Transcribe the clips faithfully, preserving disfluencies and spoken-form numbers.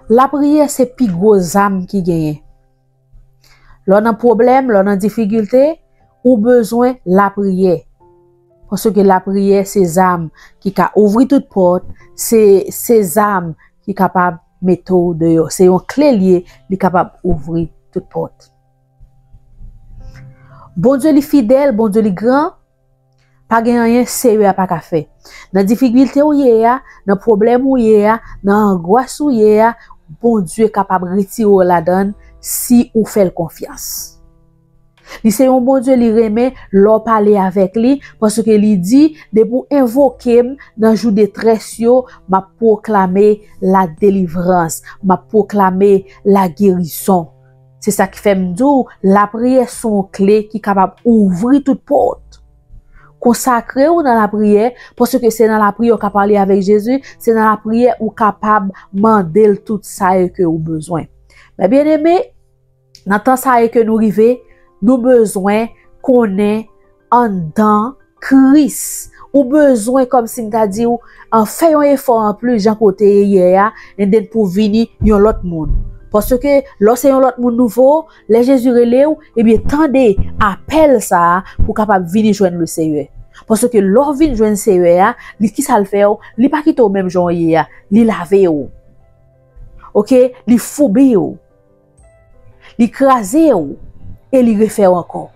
Lapriyè se pi gwo zam ki genyen. Lè w nan pwoblèm, lè w nan difikilte, ou bezwen lapriyè. Paske lapriyè se zam ki ka ouvri tout pòt, se, se zam ki kapab mete w deyò. Se yon kle l ye, li kapab ouvri tout pòt. Bondye li fidèl, Bondye li gran, pa gen anyen Seyè a pa ka fè. Nan difikilte ou ye a, nan pwoblèm ou ye a, nan angwas ou ye a, Bondye kapab retire w ladan l si ou fè l konfyans. Li se yon Bondye li renmen lè w pale avèk li, paske li di, depi w envoke m nan jou detrès yo, m ap pwoklame ladelivrans, m ap pwoklame lagerizon. Se sa ki fè m di w, lapriyè se yon kle ki kapab ouvri tout pòt. Konsakre w nan lapriyè, paske se nan lapriyè w ka pale avèk Jezi, se nan lapriyè ou kapab mande l tout sa yo ke ou bezwen. Men byeneme, nan tan sa yo ke nou rive, nou bezwen konnen anndan Kris. Ou bezwen, kòmsi m ta di w, an, fè yon efò anplis jan ke w te ye yè a, and then pou w vini yon lòt moun. Paske lè w se yon lòt moun nouvo, lè Jezi rele w, ebyen, tande apèl sa a pou w kapab vini jwenn Leseyè. Paske lè w vin jwenn Seyè a, li, kisa l fè w? Li pa kite w menm jan w ye a. Li lave w. Oke? Li foubi w. Li kraze w e li refè w ankò.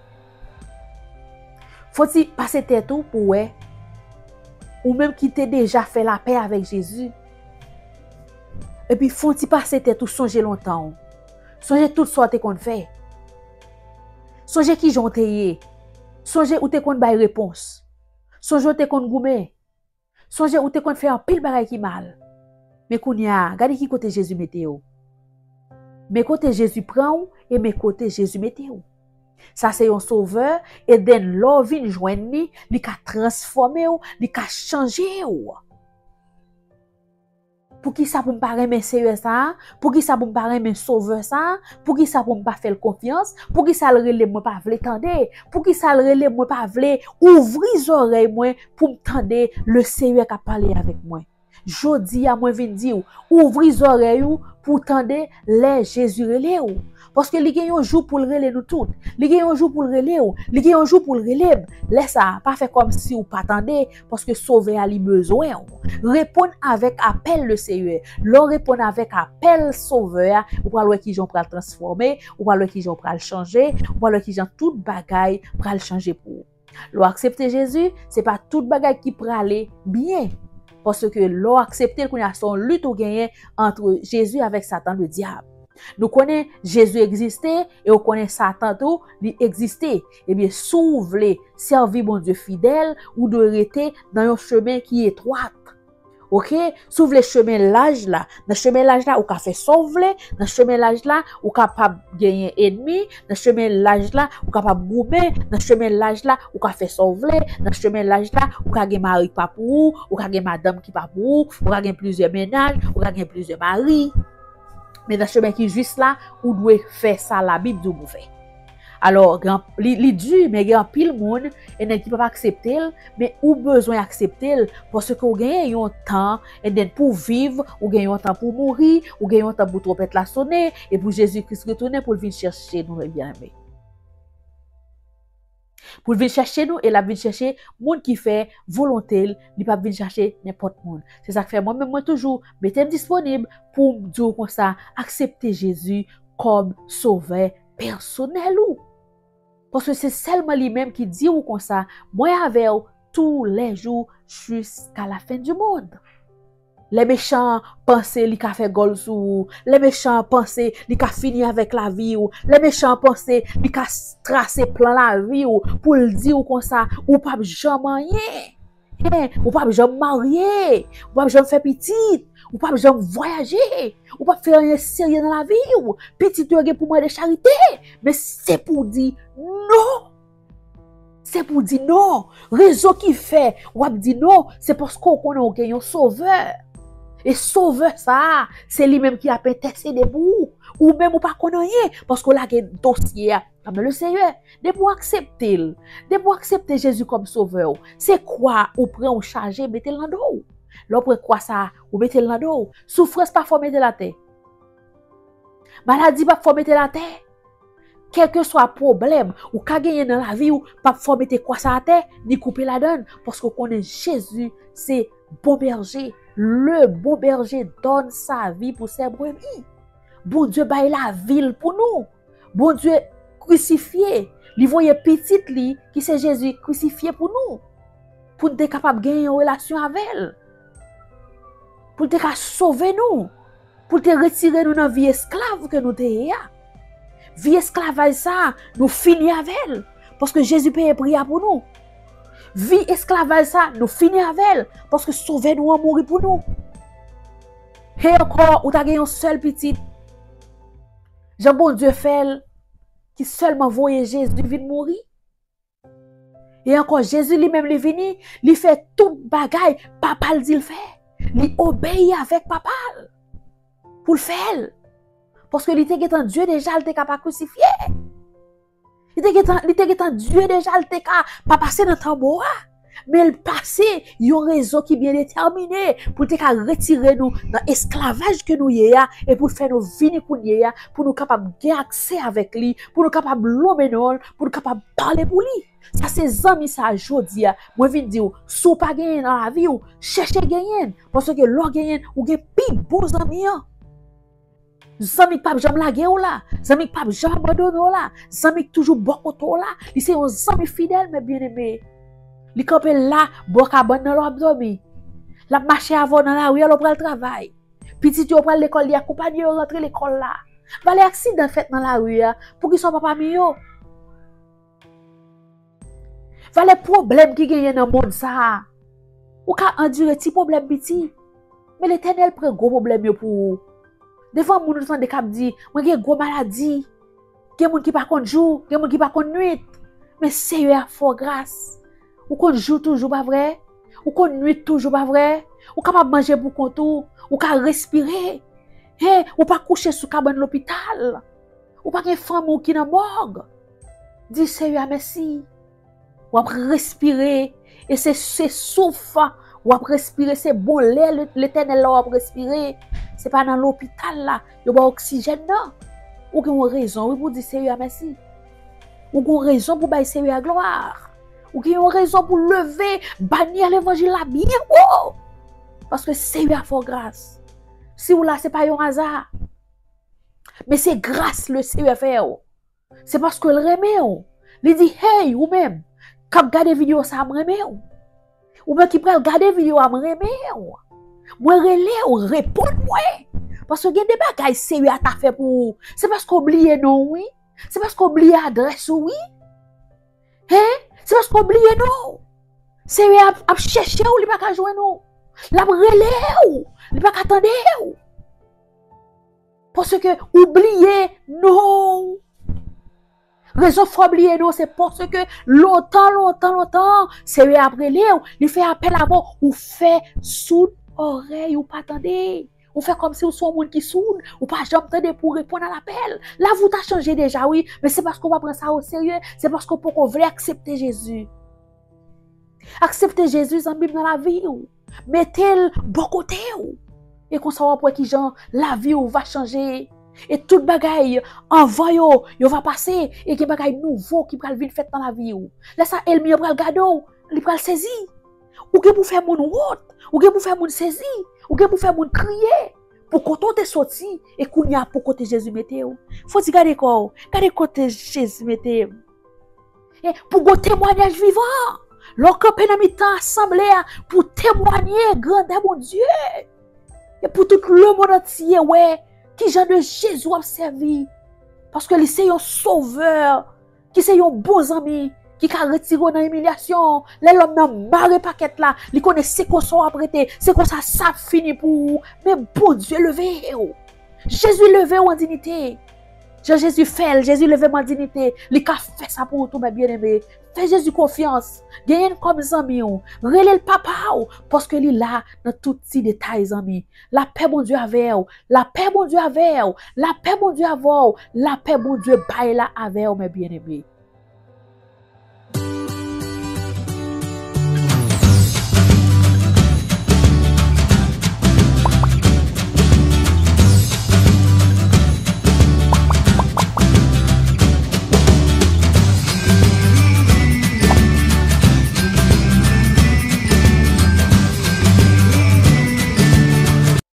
Fò w ti pase tèt ou pou w wè, ou menm ki te deja fè lapè avèk Jezi. Epi fò w ti pase tèt ou sonje lontan w. Sonje tout sa w te konn fè. Sonje kijan w te ye. Sonje ou te konn bay repons. Sonje w te konn goumen. Sonje ou te konn fè anpil bagay ki mal. Men kounye a, gade ki kote Jezi mete w. Men kote Jezi pran w e men kote Jezi mete w. Sa se yon sovè, e then lè w vin jwenn li, li ka transfòme w, li ka chanje w. Poukisa pou m pa renmen Seyè sa a? Poukisa pou m pa renmen Sovè sa a? Poukisa pou m pa fè l konfyans? Poukisa l rele m, mwen pa vle tande? Poukisa l rele m, mwen pa vle ouvri zòrèy mwen pou m tande Leseyè k ap pale avèk mwen? Jodi a, mwen vin di w, ouvri zòrèy ou pou w tande lè Jezi rele w. Paske li gen yon jou pou l rele nou tout. Li gen yon jou pou l rele w. Li gen yon jou pou l rele m. Lè sa a, pa fè kòmsi w pa tande, paske Sovè a li bezwen w. Reponn avèk apèl Leseyè. Lè w reponn avèk apèl Sovè a, ou pral wè kijan w pral transfòme, ou pral wè kijan w pral chanje, ou pral wè kijan tout bagay pral chanje pou ou. Lè w aksepte Jezi, se pa tout bagay ki prale byen. Paske lè w aksepte l, kounye a se yon lit ou genyen ant Jezi avèk Satan, ledyab. Nou konnen Jezi egziste e ou konnen Satan tou, li egziste. Ebyen, si w vle sèvi Bondye fidèl, ou dwe rete nan yon chemen ki etwat. Oke? Si w vle chemen laj la, nan chemen laj la, ou ka fè sa w vle, nan chemen laj la, ou kapab genyen ènmi, nan chemen laj la, ou kapab goumen, nan chemen laj la, ou ka fè sa w vle, nan chemen laj la, ou ka gen mari ki pa pou ou, ou ka gen madanm ki pa pou ou, ou ka gen plizyè mennaj, ou ka gen plizyè mari. Men nan chemen ki jis la, ou dwe fè sa Labib di w pou fè. Alò, gen, li, li di, men gen anpil moun, e nèg ki p ap aksepte l, men ou bezwen aksepte l, paske ou genyen yon tan, e then pou w viv, ou gen yon tan pou w mouri, ou gen yon tan pou twonpèt la sone, e pou Jezi Kris retounen pou l vin chèche nou, byeneme. Pou l vin chèche nou, e l ap vin chèche moun ki fè volonte l, li p ap vin chèche nenpòt moun. Se sa k fè mwen menm, mwen toujou mete m disponib pou m di w konsa, aksepte Jezi kòm sovè pèsonèl ou. Paske se sèlman li menm ki di w konsa, mwen avè w toulèjou jiska lafen di mond. Lè mechan an panse li ka fè gòl sou ou, lè mechan an panse li ka fini avèk lavi w, lè mechan an panse li ka s-, trase plan lavi w pou l di w konsa, ou p ap janm anyen. Hein, ou p ap janm marye, ou p ap janm fè pitit, ou p ap janm vwayaje, ou p ap fè anyen serye nan lavi w. Pitit ou yo gen pou mande charite, men se pou w di non. Se pou w di non. Rezon ki fè w ap di non, se paske w konnen w gen yon Sovè. E Sovè sa a, se li menm ki ap entèsede pou ou. Ou menm ou pa konn anyen, paske w lage dosye a nan men Leseyè. Depi w aksepte l, depi w aksepte Jezi kòm Sovè w, se kwa ou pran, ou chaje, mete l nan do w. Lè w pran kwa sa a, ou mete l nan do w. Soufrans pa fè w mete l atè. Maladi p ap fè w mete l atè. Kèlkeswa pwoblèm ou ka genyen nan lavi w, p ap fè w mete kwa sa atè, ni koupe ladan l, paske w konnen Jezi se bon bèje. Le bon berger donne sa vie pour ses brebis. Bondye bay lavi l pou nou. Bondye krisifye, li voye pitit li, ki se Jezi, krisifye pou nou. Pou n te kapab gen yon relasyon avè l. Pou l te ka sove nou. Pou l te retire nou nan vi esklav ke nou te ye a. Vi esklavaj sa, nou fini avè l. Paske Jezi peye pri a pou nou. Vi esklavaj sa, nou fini avè l. Paske Sovè nou an mouri pou nou. E ankò, ou ta gen yon sèl pitit. Jan Bondye fè l, ki sèlman voye Jezi vin mouri. E ankò, Jezi li menm li vini, li fè tout bagay Papa l di l fè. Li obeyi avèk Papa l pou l fè l. Paske li te gentan Dye deja, l te ka pa krisifye. Li te gentan, li te gentan Dye deja, l te ka pa pase nan tanbou a. Men l pase yon rezon ki byen detèmine pou l te ka retire nou nan esklavaj ke nou ye a e pou l fè nou vini kounye a, pou nou kapab gen aksè avèk li, pou nou kapab lonmen non l, pou nou kapab pale pou li. Sa se zanmi sa a jodi a. Mwen vin di w, si w pa genyen nan lavi w, chèche genyen. Paske lè w genyen, ou gen pi bon zanmi an. Zanmi k p ap janm lage w la. Zanmi k p ap janm abandone w la. Zanmi k toujou bò kote w la. Li se yon zanmi fidèl, men byeneme. Li kanpe la, bò kabann nan lè w ap dòmi. L ap mache avè w nan lari a lè w pral travay. Pitit yo pral lekòl, li akonpanye yo rantre lekòl la. Valè aksidan fèt nan lari a, poukisa w pa pami yo? Valè pwoblèm ki genyen nan mond sa a. Ou ka andire ti pwoblèm piti, men Letènèl pran gwo pwoblèm yo pou ou. Devan moun ou tande k ap di, "Mwen gen gwo maladi." Gen moun ki pa konn jou, gen moun ki pa konn nwit. Men Seyè a fè w gras. Ou konn jou toujou, pa vre? Ou konn nwit toujou, pa vre? Ou kapab manje pou kont ou, ou ka respire. Hen, ou pa kouche sou kabann lopital. Ou pa gen fanmi w ki nan mòg. Di Seyè a mèsi. W ap respire. E se, se souf w ap respire. Se bon lè Le-, Letènèl la w ap respire. Se pa nan lopital la yo ba w oksijèn nan. Ou gen yon rezon, wi, pou di Seyè a mèsi. Ou gen yon rezon pou bay Seyè a glwa. Ou gen yon rezon pou leve banyè levanjil la byen wo. Paske Seyè a fè w gras. Si w la, se pa yon aza. Men se gras Leseyè fè w. Se paske l renmen w. Li di, "Hey, ou menm k ap gade videyo sa a, m renmen w. Ou menm ki pral gade videyo a, m renmen w. Mwen rele w, reponn mwen. Paske gen de bagay Seyè a ta fè pou ou. Se paske w bliye non w, wi. Se paske w bliye adrès ou, wi. Hen? Se paske w bliye non w. Seyè a ap, ap chèche w, li pa ka jwenn ou. L ap rele w, li pa ka tande w. Paske ou bliye non w. Rezon fè w bliye non w, se paske lontan, lontan, lontan, Seyè a ap rele w, li fè apèl avè w, ou fè soud òrèy, ou pa tande. Ou fè kòmsi ou se yon moun ki soud, ou pa janm tande pou w reponn a lapèl. Lavi w ta chanje deja, wi, men se paske w pa pran sa oserye, se paske w poko vle aksepte Jezi. Aksepte Jezi, zanmi m, nan lavi w. Mete l bò kote w. E konsa w ap wè kijan lavi w va chanje. E tout bagay anvan yo, yo va pase. E gen bagay nouvo ki pral vin fèt nan lavi w. Lè sa, ènmi an pral gade w, li pral sezi. Ou gen pou fè moun wont. Ou gen pou fè moun sezi. Ou gen pou fè moun kriye. Pou kote w te soti, e kounye a pou kote Jezi mete w. Fò w di, "Gade kò w, gade kote Jezi mete m." E pou gon temwayaj vivan, lè w kanpe nan mitan asanble a pou temwaye grandè Bondye. E pou tout lemonn antye wè ki jan de Jezi w ap sèvi. Paske li se yon sovè, ki se yon bon zanmi, ki ka retire w nan imilyasyon. Lè lòm nan mare pakèt la, li konnen se konsa w ap rete, se konsa sa ap fini pou ou. Men Bondye leve w. Jezi leve w an diyite. Jan Jezi fè l, Jezi leve m an diyite. Li ka fè sa pou ou tou, men byeneme. Fè Jezi konfyans. Genyen l kòm zanmi w. Rele l papa w, paske li la nan tout ti detay, zanmi. Lapè Bondye avè w. Lapè Bondye avè w. Lapè Bondye avè w. Lapè Bondye bay la avè w, men byeneme.